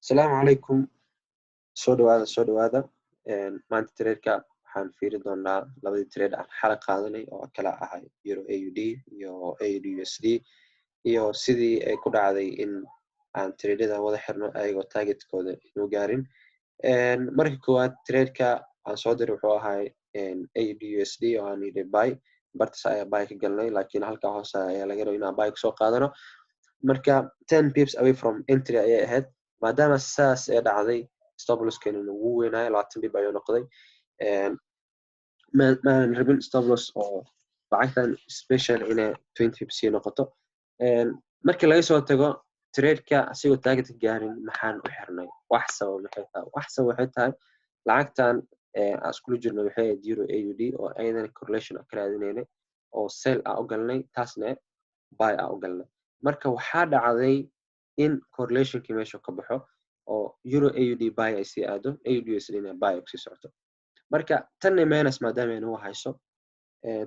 Asalaamu calaykum, soo dhawaada, soo dhawaada. Maanta trade-ka waxaan fiiri doonaa labadii trade aan xalay qaadanay oo kala ahay Euro AUD iyo AUD USD, iyo sidii ay ku dhacday in aan trade-ada wada xirno ayagoo targetkooda inuu gaarin. Marka koowaad, trade-ka aan soo diray wuxuu ahay AUD USD oo aan yidhi buy. Bartas ayaa buy ka galnay, laakiin halkaa hoose ayaa laga rabay inaan buy kusoo qaadano. Marka 10 pips away from entry ayay ahayd. Maadaama saas ee dhacday, stop loss-keena ugu weynaayo 20 pip ayuu noqday. Maanan rabin stop loss oo lacagtan special inay 20 pips sii noqoto. Markii laga soo tago trade-ka asigoo targetka gaarin, maxaan u xirnay? Wax sabab maxay tahay? Wax sabab waxay tahay, lacagtan aan iskula jirno waxay ahayd Euro AUD oo ayadana correlation aan ka raadinaynay oo sell aan u galnay, taasna buy aan u galnay. Marka waxaa dhacday in correlationkii meesha ka baxo oo Euro AUD buy ay sii aado, AUD USD na buy ay kusii socoto. Marka tanna minus maadaama ay nagu hayso,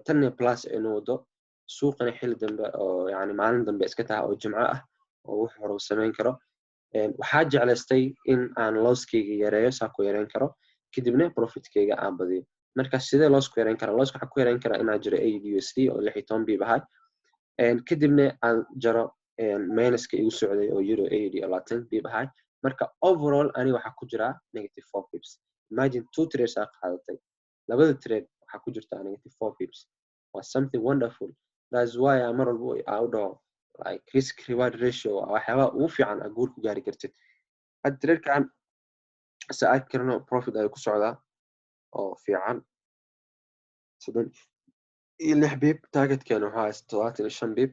tanna plus ay nagu wado, suuqana xilli dambe oo yani maalin dambe iska tahay oo Jimco ah oo wuxuu hore u samayn karo, waxaa jeclaystay in aan loss-keyga yareeyo, saa ku yareyn karo, kadibna profitkeyga aan badiyo. Marka sidee loss ku yareyn karaa? Loss-ka waxaa ku yareyn karaa inaan jiro AUD USD oo 16 pip ahay, kadibna aan jaro minuska igu socday oo Euro AUD oo 20 pip ahay. Marka overall aniga waxaa ku jiraa negative 4 pips. Imagine, two trades aa qaadatay, labada trade waxaa ku jirtaa negative 4 pips. Waa something wonderful. That's why aan mar walba aan u dhaho, like, risk reward ratio waa waxyaabaha ugu fiican aa guul ku gaari kartid. Hadda tradekan se arki karno, profit ayuu ku socdaa oo fiican, 36 pip. Targetkeena waxaa haysta 75 pip.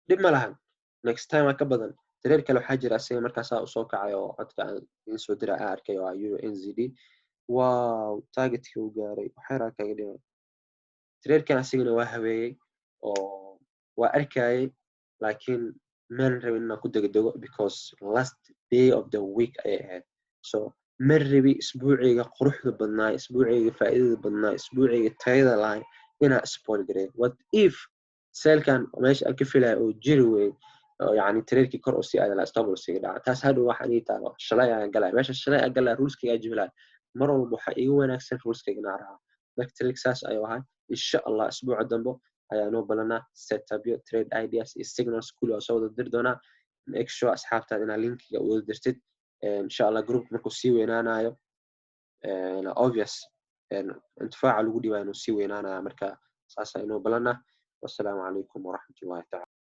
Dhib ma lahan, next time aa ka badan. Trade kale waxaa jira asiga markaasaa usoo kacay oo codka aan idin soo dira aan arkay oo ah Euro NZD. Wow, targetkii uu gaaray waxyar aa kaga dhimay. Tradekan asigana waa habeeyey oo waa arkayay, laakiin maan rabin inaan ku degdego because last day of the week ayay ahayd. So ma rabi isbuucayga quruxda badnaa, isbuucayga faa'iidada badnaa, isbuucayga tayada lahay inaan spoil gareeyo. What if sell-kan meesha aan ka filaya oo jiri wey oo yani tradekii kor u sii aadi lahaa, stop loss iga dhaca? Taas hadhow waxaan ii taalo shalay ayaan galaya meesha, shalay aan galaya, ruleskayga aan jebinaya. Mar walba waxaa iiga wanaagsan ruleskayga inaan raaco. Marka trade saas ayuu ahaa. Insha Allah isbuuca dambe ayaa noo balanaa. Setupyo, trade ideas iyo signals kulli waa soo wada diri doonaa. Make sure asxaabtaada inaad linkiga wada dirtid. Insha Allah group markuu sii weynaanayo, obvious intifaaca lagu dhibaa inuu sii weynaanayo. Marka saasaa inoo balanaa. Wassalaamu calaykum waraxmatullahi tacala.